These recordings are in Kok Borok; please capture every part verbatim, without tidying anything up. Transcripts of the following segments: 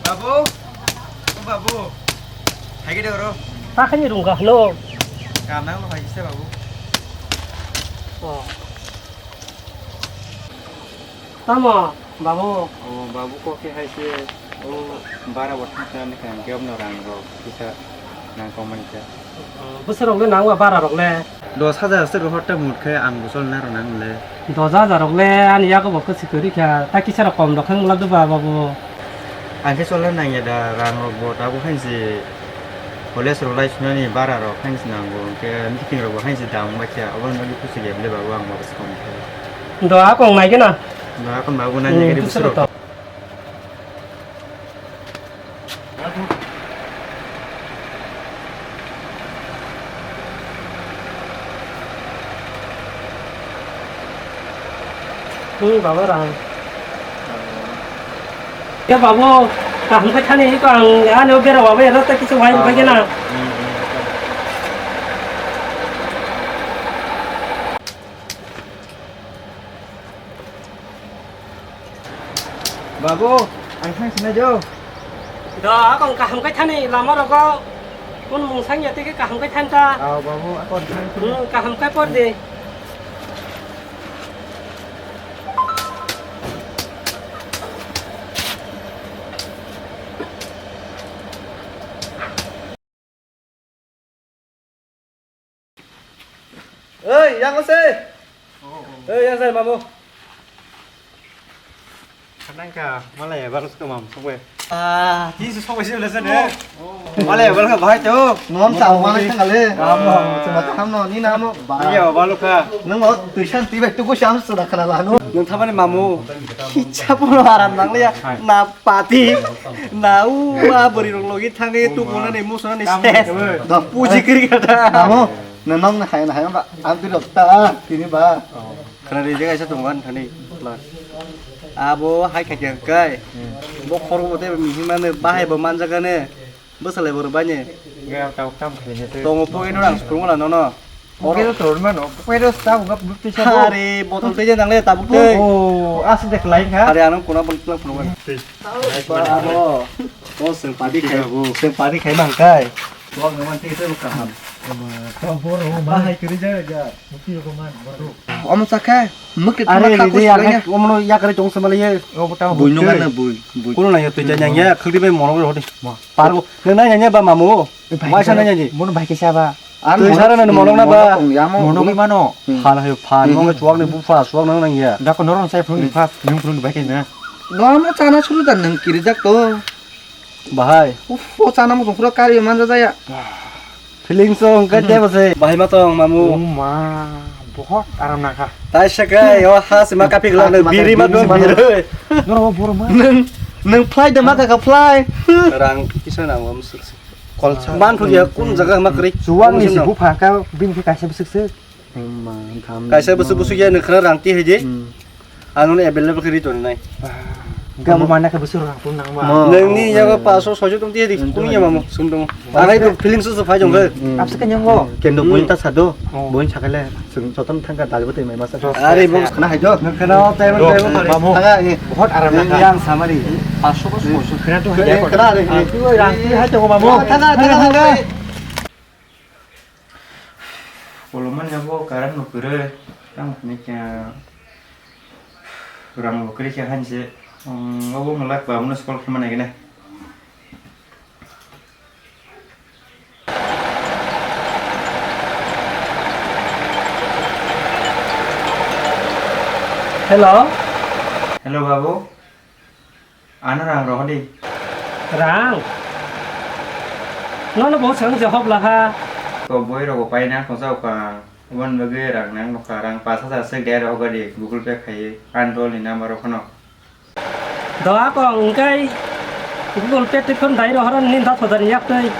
Babu, o babu, hai khe de oro. Ta khaini rung kha hwno. Kam nang lo hai kisa babu. Oh. Tamo, babu? O babu kok khe hai se, o bara bo thang thang ni kha, hwnkhe obno rang rok kisa nang kok mani kha. Bwswk rok le nang ba bara rok le? Dos hajar se rohor ta mut khe ang bosol na rw nang le. Dos hajar rok le ani yago bo kwchwk kwrwi kha, ta kisa rok kom rok khe wng la do ba, babu? Ang khe cholna nang ya da, rang rok bo tabuk hain se college rok lai sunani bara rok hain se nango, hwnkhe meeting rok bo hain se dam bai kha, obo ni bagwi kuchuk ya bile babu ang bo bwswk kom khe. Do a kong nai gana. Do a kong babu nai Hmm, nai gari bwswk bwswk rok. Hmm, baba rang. Ya babu, kaham khe thani ko ang ani o bera babu ya rasta kisu wai bai gana. Babu, ang thang sinai jo. Do, akong kaham khai thani lama rogo. Kun mungsang ya tike kaham khai than ta. Aw, babu, akon thang. Hmm, kaham khai por de. Oi, yang ose. Oi, yang sai mamu. Kanang ka, malai ya, baru suka mam, sokwe. Ah, ti su sokwe sih udah sana. Malai ya, baru bahai tu. Non sa, mana tengale. Kamu, cuma kamu, ni nama. Iya, baru ka. Nung mau tuition tiba tu gua siapa sudah kenal anu. Nung thamani mamu. Kicha pun haram nang ya. Na Pati, na u ma bwrwi rok logi thangwi tukunani musunani ses. Puji kiri kata. Amo, nonong na hai na hai ba, amtwi rok ta, tini ba. Khana ri jaga sa tong ban thani. Abo hai kha kya kai. Bo khorok bo te mihimane bahai bo manjagane. Bwsalai borok baini. Tongo pocket o rang sukung wala nono. Pocket o torma no. Pocket o sta uga bukti sa bo. Are botol tei nang le tabuk tei. O asuk de klai kha. Are ano kuna bol plak phunuk. Abo. O seng padi khai. Seng padi khai mang kai. Tuang naman tei tei kaham. Bahai kiri ja ja. Omo sakha. Mukti are thama kha re kusi ya. Omo no yakare tong samale ye. Bui nunga na bui. Kuno na ya tui janya ya khakdi bai mono ro de. Pargo. Nang nai nanya ba mamu. Waisa nanya ni. Mono bai kisa ba. Tui sara na mono na ba. Mono bai mano. Phan hayo phan mo chuak ni bupha chuak nang nang ya. Da ko noron sai phun ni pha, nung phun bai kisa. No mo chana suru da nang kiri jak to. Bahai. Uf, o chana mo jong pura kari manja jaya. Feelings o hwnkhe tebo se. Bahai ma tong mamu. O ma, bohot aram nangkha. Tai se kai, o ha se ma kapi gla biri ma dong biri. Noro boro ma. Nung, nung fly de ma ka ka fly. Rang kisa na mo musuk se. Kolsa. Man thu ya kun jaga ma kri. Chuwang ni si bupha ka bin khe kaisa bwswk se. Kaisa bwswk bwswk ya nung khna rang ti hai di. Ang no available khe ri toni nai. Gam mana khe bwswk rang phun nang ma. Nangni yago paso soiso tong tiya di kung ya mamu sum tong. Ang ai feeling su su phai jong khe. Abse khe nyango. Kendo boin ta sado. Boin sakale sung sotom thangka dal bwtwi mai masa. Are bo khana hai do. Khana tai tai. Thanga ni. Bahut aram na. Yang samari. Paso ko soiso. Khana tu hai. Khana ni. Rang ti hai to mamu. Thanga thanga thanga. Kolomani abo current no kwrwi, tamo hwnwi khe rang bo kwrwi khe hainse, um, obo wng lak ba, abono call khe ma nai gwnai. Hello. Hello, babu. Ano rang rohor di. Rang? Nono bo swng je hop laha. Ko boi rogo paina khonsa ukang. Oboni bagwi rang nang nokha, rang pash hajar se de rohor di Google Pay khai. An dol ni number o khano. Do ako engkai Google Pay twi khon dai rohor ni dos hajar ni yak twi.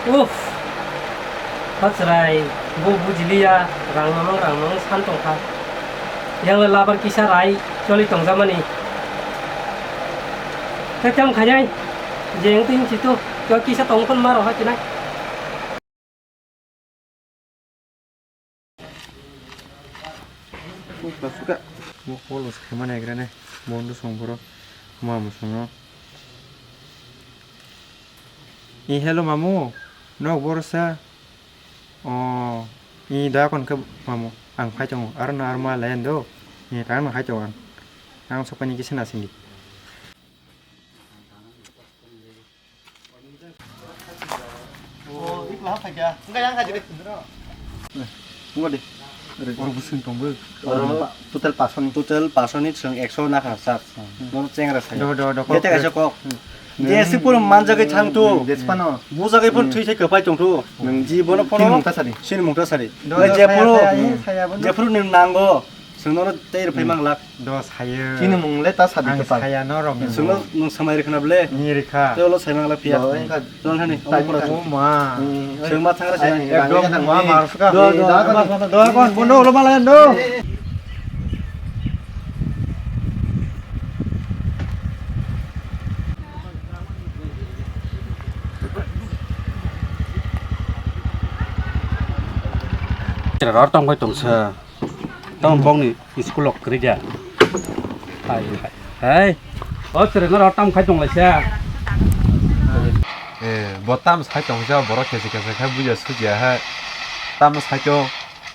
Uff, hachrai, bo bujiliya, rang mamang, rang mamang san tongkha. Yang le labar kisa rai choli tongjakmani. Khe tamo khainai, je wng twi wng si tu, kisa tong phon ma roha chinai. Suka. Mo call se khaima naigra ne. Bondo song boro. Ma mo song no. I hello mamu. Nok boro sa. O. I da kon ke mamu. Ang phai tongo. Aro na arma layan do. I ta no hai tongo ang. Ang sokani kisa na sindi. Wngkha de. Oro bwswng tongbo. Oro total paso ni. Total paso ni chwng ekso nakha sir. Hmm. Nono chengra sai. Do, do, do, Jete kok. kaisa kok. Hmm. Je sipur manjagwi thang tu. Hmm, jesphano. Bujagwi phun Hmm. thwi thai kwpai tong tu. Nwng Jibono phone. Chini mungta sadi. Chini mungta sadi. Do, Nai do, jephuru, saya, saya, saya, saya, jephuru nwng nango. Chwng nono tei rw phai Hmm. mang lak. Do sayo. Chini mung le ta sadi Ang kwtal. saya norok ni Chwngno mung. Nwng samai rwkha na ble. Ni rikha. Tei ulo sai mang lak phiya. Do, wngkha. Chwng thani, Time omo pura ka. chwng. O ma. Hmm. Chwng ma thangra Ai, sai. Ekdom rang ma rang mar suka. Do, do, Hey, do, da do, kon. do, do, do, kon, bono ulo ma layan do. Ror tong bai tong sa. Tamo bokni school o kwrwi da. Hai, hai. Hai. O, sere norok tamo khai tong laisa. Eh, bo tamo sai tong kisa, borok kese kese khai buja sujiya hai. Tamo sai to,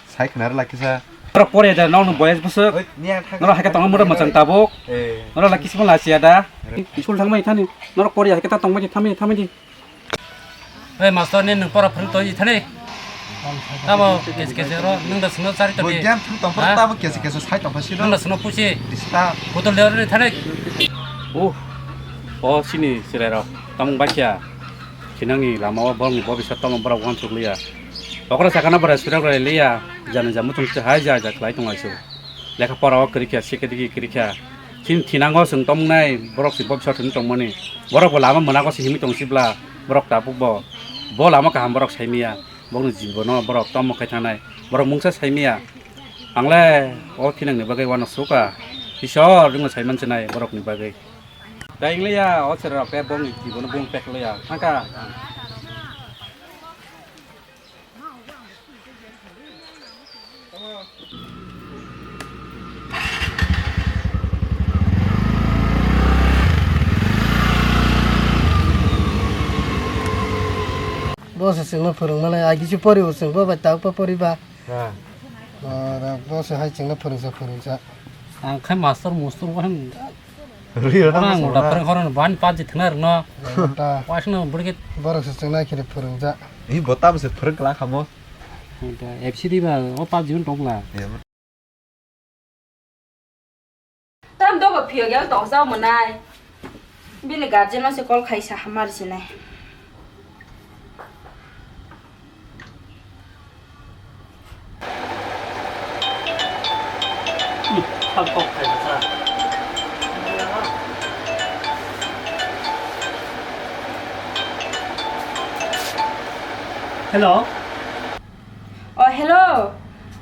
sai khna rwla kisa. Norok pore da, nokni boyes bwswk. Oi, niya thang. Norok hai khe tongma mura mwchang tabuk. Eh. Norok la kisa ma lachiya da. School thangmani thani. Norok pore hai khe ta tongmani thamani thamani. Hei, master ni nwng pora phwrwng tong di thani. Tamo kesi kesi ro, nwng da sino chari tong di. Boyan thum tong pora Ha? tamo kesi kesi sai tong phasi Nwng da no. sino pusi. Dista. Botol de ro thani. Oh, o sini sirai ro. Tamo bai kya. Sinang ni lama o bong ni bobi sa tamo bora wan chuk liya. Okra sakana bora sirak rai liya. Jani jamu chung hai ja ja khlai tong aisu. Lekha pora o kwrwi kha, sikhe digi kwrwi kha. Chini thinango chwng tongmwnai, borok se bobsor thwngwi tongmani. Borok bo lama mwnago se himwi tong sibla, borok tabuk bo. Bo lama kaham borok saimaya, bokni jibono borok tomo khai thangnai. Borok mungsa saimaya. Angle o thinangni bagwi uanw suka. Isor ringno saiman chinai borokni bagwi. Da ingliya o chwrai rok khe bongni jibono bung pek liya. Thangka. Bo se chwngno phwrwngmani, agisi poribo chwng, bo bai tabukbo poriba. Ha. Ora, bo se hai chwngno phwrwngsa, phwrwngsa. Ang khai master mustor bo han. Rwi rw Ora nang ang uda songna. Phrang khorang ban pa jithna rwno. Ota. Wasno burgit. Borok se chwngna khiri phwrwngja. I bota bo se phwrwng kla khamo. Ota F C D ba o pa jun tokla. Ya, bo- Tam dogo phiyok ya tokjak mwnai. Bini guardian no se call khaisa hamar sinai. Hello. Oh, hello.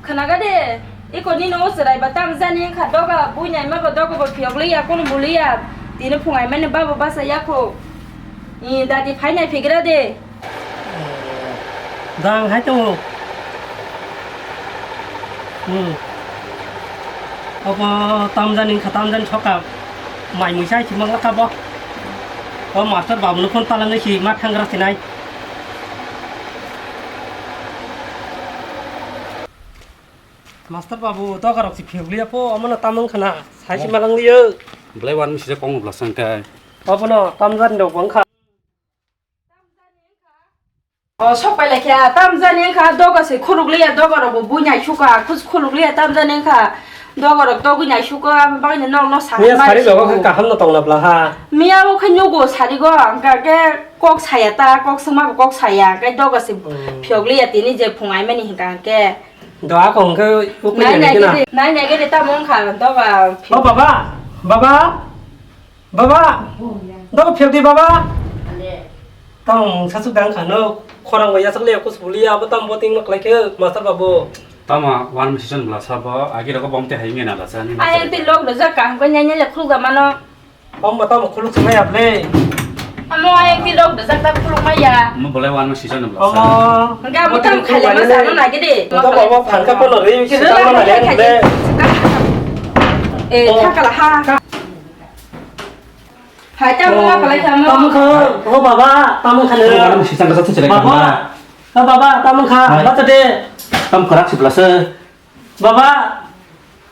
Khwnaga de, iko nini o chwrai ba tamo jani wngkha, doga buinai ma ba doga bo phiyok liya, kunu bo liya. Tini phung ai mani babo basa yakho. I dadi phainai phigra de. Dang hai tongo. Hmm. Obo tamjani wngkha, tamjani soka. Mai muisa hai sima wngkha bo. O master babu no phone talangwi si ma thangra sinai. Master babu, dogarok si phiyok liya pho, omono tamo wngkha na, sai si malang liyo. Belai wan misi je kong bwla sangkai. Obono tamjani rok wngkha. O sok pai lai kha, tamjani wngkha, doga se khuluk liya, dogarok bo buinai suka, khus khuluk liya, tamjani wngkha, dogarok togwi nai suka, bagwi nok no sa. Miya sari logo khe kaham no tongna bwla ha. Miya o khe nugo sari go, hwnkha khe kok saya ta, kok swngma bo kok saya, khe doga se Hmm. phiyok liya tini je phung ai mani hwnkha khe. Do a kong khe ukui Nai nai nai khe na. Nai nai khe tamo wngkha doga. O baba, baba, baba, doga phiyok di baba. Tamo sasuk dang kha no khorang bai yasak le kus buli abo tam boting nok lai khe master babu. Tamo one season bla sabo agi rogo bom te hai nge na la sa ni. Ayang te lok do jak ka ko nyanya le khulga mano. Om ba tamo khuluk sanai able. Amo ayang ti lok dajak ta khuluk maya. Mo bolai wan ma sisa no Omo. Enggak, mo tam khali ma sa no nagi de. Mo to babo phan ka kono ri si tang ma nagi de. Eh, thakala ha. Hai, tamo Oh, ma palai tamo. Tamo kha, oh baba, tamo kha. Oh, orang sisang kasat sih, Baba. Baba. Oh baba, tamo kha. Hai. Bacha de. Tam kerak sebelah se. Baba.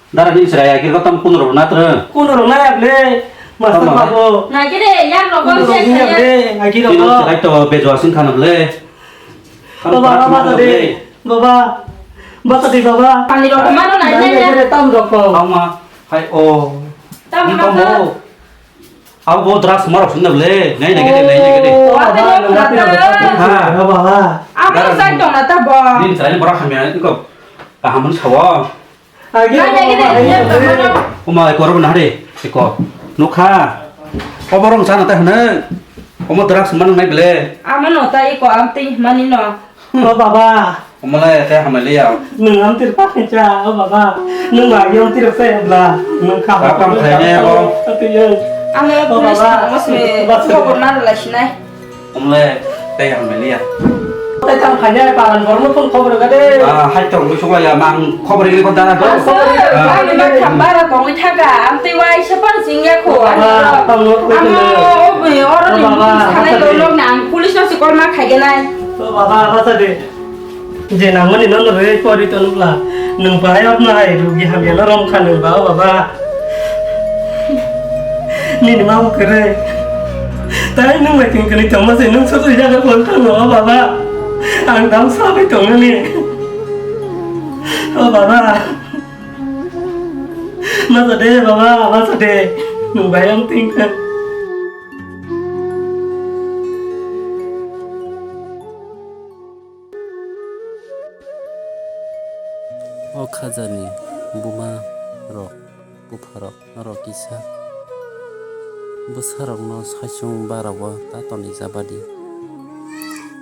Dara ni serai akhir kau tam kunur na ter. Kunur na ya ble. Master Tamo, hai. Babu. Na kire, yang rokok Kunur sih ni ya saya. Ble, akhir Ini rokok. Serai to bejo asing khana ble. Tam Baba, kerak baba, semua tadi. Ble. Baba, baba, tadi, baba. Pani rok kemana, nanya, nanya, nanya. Tam rok. Tamo, hai, oh. Tam Ini rok. Tamo. Abo drugs marok sini ble. Nai, nai, nai, nai, nai. Oh, baba, baba, baba, baba. Ha. Baba, baba. Amo Darang. Sai tong na ta bo. Nin sai borok hamya, iko kaham sawo. Agi, nai, nai, baba, nai, baba, nai, nai. Uma, iko ro na hari, iko. Nukha. Oborong sana ta hne. Omo drugs man nai ble. Amo no ta iko am ti mani no. O baba. Omo le te hamai liya. Nwng amtir pakhe cha, o baba. Nwng ba yong tiro se bla. Nwng kha. Ba kam khai ne bo. Ati yo. Ang le O police baba. Thangma se Baba. Khobor na rwlai sinai. Omo le te hamai liya. Te tang khai ne paran bormo phone khobor ga de. Ah, hai tong wi sokla ya mang khobor ile ko dara do. Ang se Ah. Ang le ma khambara tongwi thaga. Ang te wai se pan sing ya kho. Baba, Ang tang lo. Ang le. O be oro ni Baba, sanai baba. Lo nok na ang police no se call ma khai ge nai. O baba, basa de. Je nangmani no no rei pori ton bla. Nwng bai ap na hai rugi hamya no rom kha nwng ba o baba. Nini ma kere. Tai nwng bai king kani tongma se nwng so so jaga pon kha no o baba. Ang dam sa bai tong ni. O baba. Masa de baba, masa de. Nwng bai ang ting kha. O khajani buma rok, bupha rok, norok kisa bwsa rokno saichung bara o ta tonwi jabadi.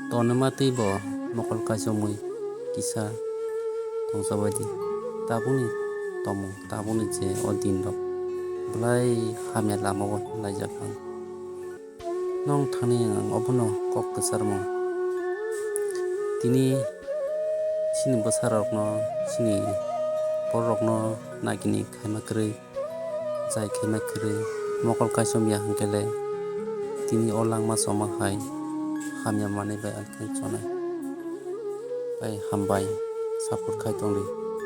Tonwi matwi bo mokol kaichomwi kisa tongjabaidi. Tabukni tomung, tabukni je o din rok belai hamya lama o laijak ang. Nong thani ang obono kok kwcharmung. Tini chini bwsarokno, chini bororokno nagini khaima kwrwi, jai khaima kwrwi, mokol kaichom ya hwnkhe le tini o langma choma hai hamya manwi bai ang khe chonai. Bai hambai, support khai tongdi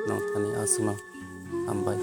nong thani aswkno. Hambai.